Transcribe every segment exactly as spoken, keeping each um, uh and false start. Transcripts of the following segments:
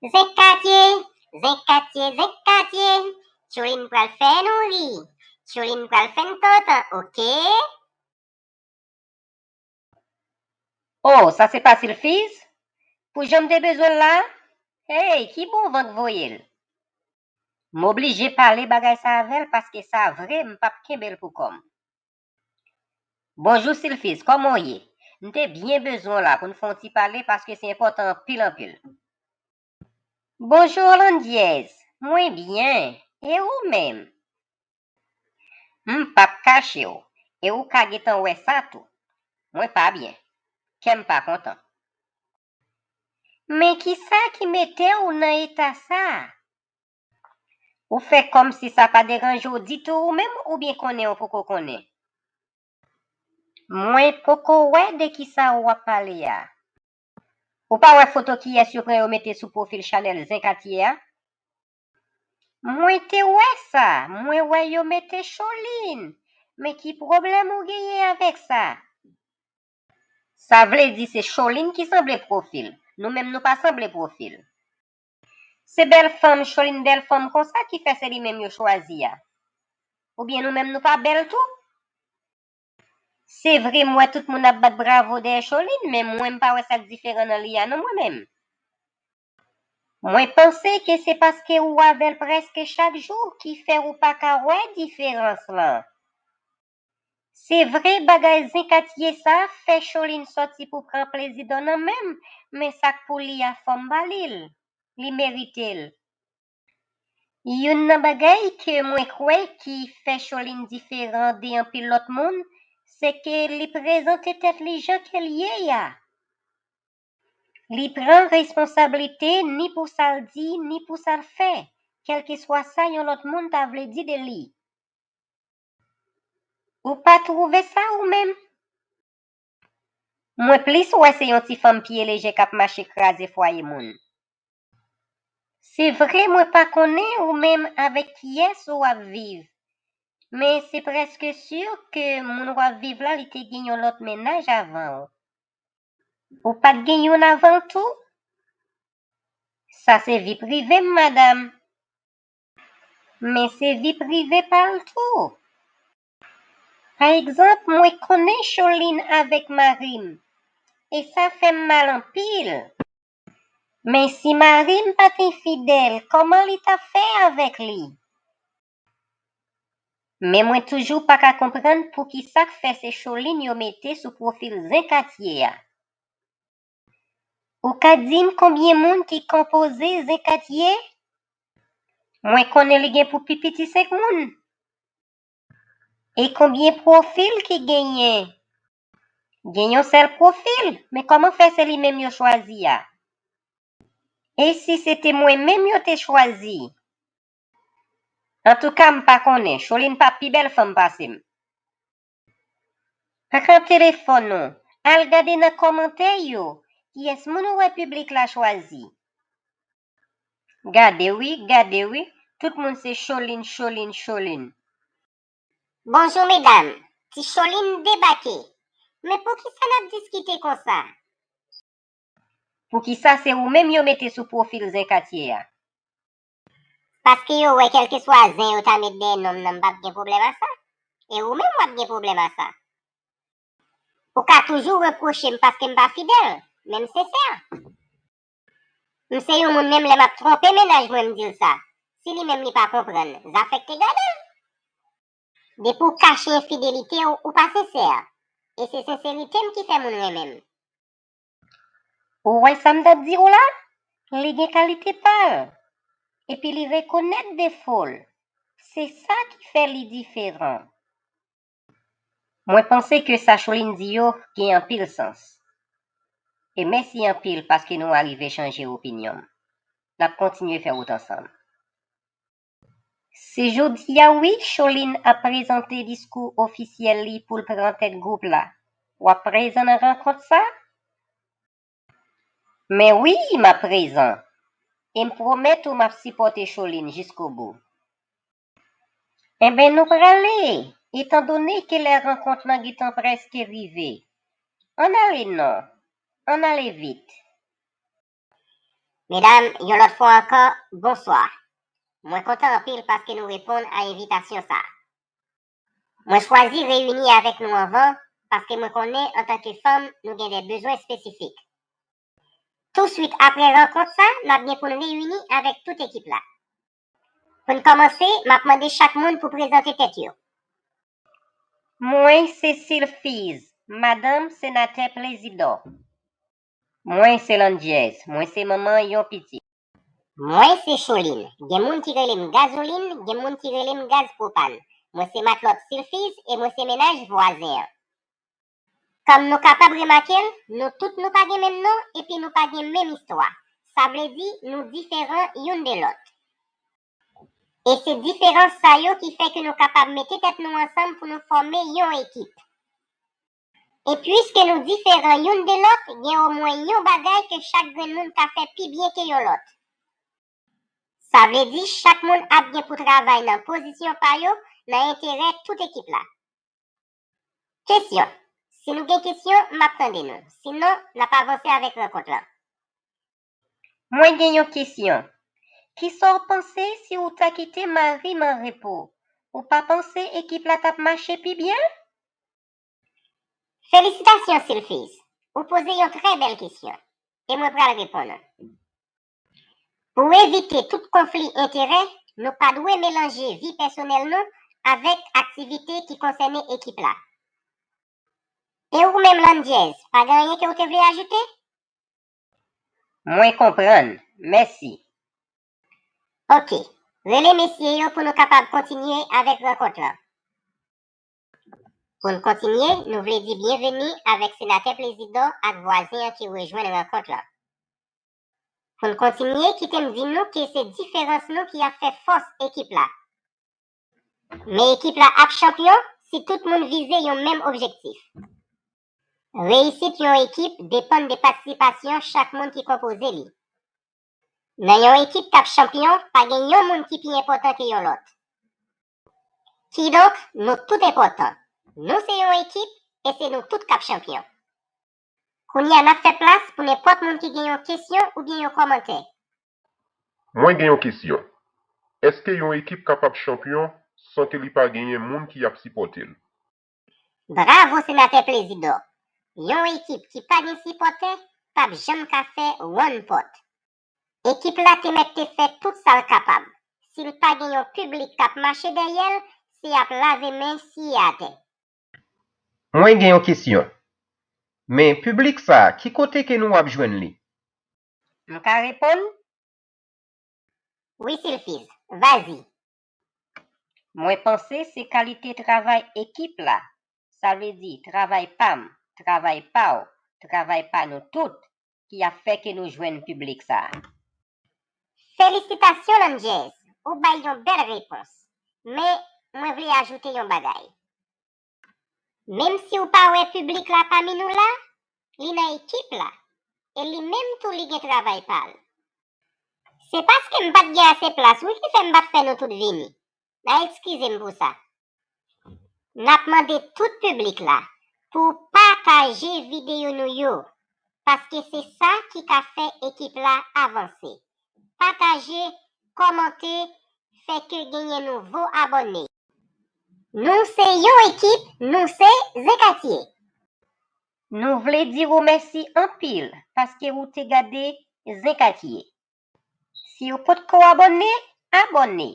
Zen Katye, Zen Katye, Zen Katye. Tchoulin pral fè nou ri. Tchoulin pral fè n kontan, oke? Oh, sa se pa Silfiz? Pou jan m te bezwen l la? Hey, ki bon van k voye l? M oblije pale bagay sa avè l paske sa vre, m p ap kenbe l pou kò m. Bonjou Silfiz, kòman w ye? M te byen bezwen w la pou n fè yon ti pale paske se enpòtan anpil anpil. Bonjou Landyèz, mwen byen, e ou menm? M p ap kache w, e ou ka gentan wè sa tou. Mwen pa byen, kè m pa kontan. Men kisa ki mete w nan eta sa a? Ou fè kòmsi sa pa deranje w ditou ou menm oubyen konnen w poko konnen? Mwen poko wè de kisa w ap pale a. Ou pa wè foto kiyès yo pran yo mete sou pwofil chanèl Zen Katye a? Mwen te wè sa, mwen wè yo mete Cholin. Men ki pwoblèm ou genyen avèk sa? Sa vle di se Cholin ki sanble pwofil. Nou menm nou pa sanble pwofil. Se bèl fanm, Cholin bèl fanm konsa ki fè se li menm yo chwazi a. Oubyen nou menm nou pa bèl tou? Se vre, m wè tout moun ap bat bravo dèyè Cholin, men mwen m pa wè sa k diferan nan li a non mwen menm. Mwen panse ke se paske ou avè l prèske chak jou ki fè ou pa ka wè diferans lan. Se vre bagay Zen Katye sa fè Cholin sòti pou pran plezi dò nan men m, men sa k pou li a fò m ba li l. Li merite l. Youn nan bagay ke mwen kwè ki fè Cholin diferan de anpil lòt moun, se ke li prezante tèt li jan ke l ye a. Li pran responsablite ni pou sa l di, ni pou sa l fè, kèlkeswa sa yon lòt moun ta vle di de li. Ou pa twouve sa ou menm? Mwen plis wè se yon ti fanm pye leje k ap mache kraze fwaye moun. Se vre mwen pa konnen ou menm avèk kiyès ou ap viv, men se prèske si ke moun w ap viv la li te gen yon lòt mennaj avan w. Ou pa t gen youn avan l tou? Sa se vi prive m, madanm. Men se vi prive pa l tou. Pa egzanp, mwen konnen Cholin avèk mari m, e sa fè m mal anpil. Men si mari m pa t enfidèl, kòman li t ap fè avèk li? Men mwen toujou pa ka konprann poukisa k fè se Cholin yo mete sou pwofil Zen Katye a. Ou ka di m konbyen moun ki konpoze Zen Katye? Mwen konnen li gen pou pi piti senk moun. E konbyen pwofil ki genyen? Gen yon sèl pwofil, men kòman fè se li menm yo chwazi a? E si se te mwen menm yo te chwazi? Antouka, m pa konnen, Cholin pa pi bèl fanm pase m. Pran telefòn ou, al gade nan kòmantè yo, kiyès moun ou wè piblik la chwazi? Gade wi, gade wi, tout moun se Cholin, Cholin, Cholin. Bonjou medam, ti Cholin debake. Men poukisa n ap diskite konsa? Poukisa se ou menm yo mete sou pwofil Zen Katye a? Paske yo wè kèlkeswa zen yo ta met dèyè non m nan, m p ap gen pwoblèm a sa. E ou menm w ap gen pwoblèm a sa. Ou ka toujou repwoche m paske m pa fidèl, men m sensè. M se yon moun menm lè m ap twonpe mennaj mwen m di l sa. Si li menm li pa konprann, zafè k te gade l. Depi w kache enfidelite w, ou pa sensè. E se senserite m ki fè moun renmen m. Ou wè sa m t ap di w la? Li gen kalite pa l. Epi li rekonèt defo l. Se sa ki fè li diferan. Mwen panse ke sa Cholin di yo gen anpil sans. E mèsi anpil paske nou arive chanje opinyon m. N ap kontinye fè wout ansanm. Se jodi a wi Cholin ap prezante diskou ofisyèl li pou l pran tèt gwoup la. W ap prezan nan rankont sa? Men wi, m ap prezan. E m pwomèt ou m ap sipòte Cholin jiskobou. Enben nou prale, etandone ke lè rankont lan gentan prèske rive. Ann ale non, ann ale vit. Medam, yon lòt fwa ankò, bonswa. Mwen kontan anpil paske nou reponn a envitasyon sa a. Mwen chwazi reyini avèk nou anvan paske mwen konnen antanke fanm, nou gen de bezwen espesifik. Touswit apre rankont sa, n ap gen pou n reyini avèk tout ekip la. Pou n kòmanse, m ap mande chak moun pou prezante tèt yo. Mwen se Silfiz, madanm senatè Plezidò. Mwen se Landjèz, mwen se manman yon pitit. Mwen se Cholin, gen moun ki rele m Gazolin, gen moun ki rele m Gaz Pwopan. Mwen se matlòt Silfiz e mwen se mennaj vwazen an. Kòm nou kapab remake l, nou tout nou pa gen menm non epi nou pa gen menm istwa. Sa vle di nou diferan youn de lòt. E se diferans sa yo ki fè ke nou kapab mete tèt nou ansanm pou nou fòme yon ekip. E piske nou diferan youn de lòt, gen omwen yon bagay ke chak grenn moun ka fè pi byen ke yon lòt. Sa vle di chak moun ap gen pou travay nan pozisyon pa yo, nan enterè tout ekip la. Kesyon. Si nou gen kesyon, m ap tande nou. Sinon, n ap avanse avèk rankont lan. Mwen gen yon kesyon. Kisa w panse si w ta kite mari m an repo? Ou pa panse ekip la t ap mache pi byen? Felisitasyon, Silfiz. Ou poze yon trè bèl kesyon. E mwen pral reponn ou. Pou evite tout konfli enterè, nou pa dwe melanje vi pèsonèl nou avèk aktivite ki konsène ekip la. E ou menm, Landjèz, pa gen anyen ke w te vle ajoute? Mwen konprann. Mèsi. Oke. Rele mesye yo pou nou kapab kontinye avèk rankont lan. Pou n kontinye, nou vle di byenveni avèk senatè Plezidò ak vwazen an ki rejwenn rankont lan. Pou n kontinye, kite m di nou ke se diferans nou ki ap fè fòs ekip la. Men ekip la ap chanpyon si tout moun vize yon menm objektif. Reyisit yon ekip depann de patisipasyon chak moun ki konpoze li. Nan yon ekip k ap chanpyon, pa gen yon moun ki pi enpòtan ke yon lòt. Kidonk, nou tout enpòtan. Nou se yon ekip e se nou tout k ap chanpyon. Kounye a, n ap fè plas pou nenpòt moun ki gen yon kesyon oubyen yon kòmantè. Mwen gen yon kesyon. Èske yon ekip kapab chanpyon san ke li pa genyen moun ki ap sipòte l? Bravo, senatè Plezidò! Yon ekip ki pa gen sipòtè p ap janm ka fè wonn pòt. Ekip la te mèt te fè tout sa l kapab. Si l pa gen yon piblik k ap mache dèyè l, se ap lave men siye atè. Mwen gen yon kesyon. Men piblik sa a, ki kote ke nou ap jwenn li? M ka reponn? Wi, Silfiz, vazi. Mwen panse se kalite travay ekip la, sa vle di travay pa m, travay pa w, travay pa nou tout, ki ap fè ke nou jwenn piblik sa a. Felisitasyon, Landjèz! Ou bay yon bèl repons. Men, mwen vle ajoute yon bagay. Menm si w pa wè piblik la pami nou la, li nan ekip la, e li menm tou li gen travay pa l. Se paske m pa t gen ase plas wi ki fè m pa t fè nou tout vini. N a eskize m pou sa. N ap mande tout piblik la pou pataje videyo nou yo, paske se sa ki ka fè ekip la avanse. Pataje, kòmante, fè ke genyen nouvo abòne. Nou se yon ekip, nou se Zen Katye. Nou vle di w mèsi anpil paske ou te gade Zen Katye. Si w potko abòne, abòne.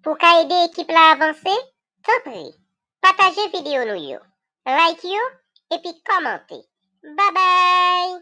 Pou w ka ede ekip la avanse, tanpri, pataje videyo nou yo, like yo, epi kòmante. Babay!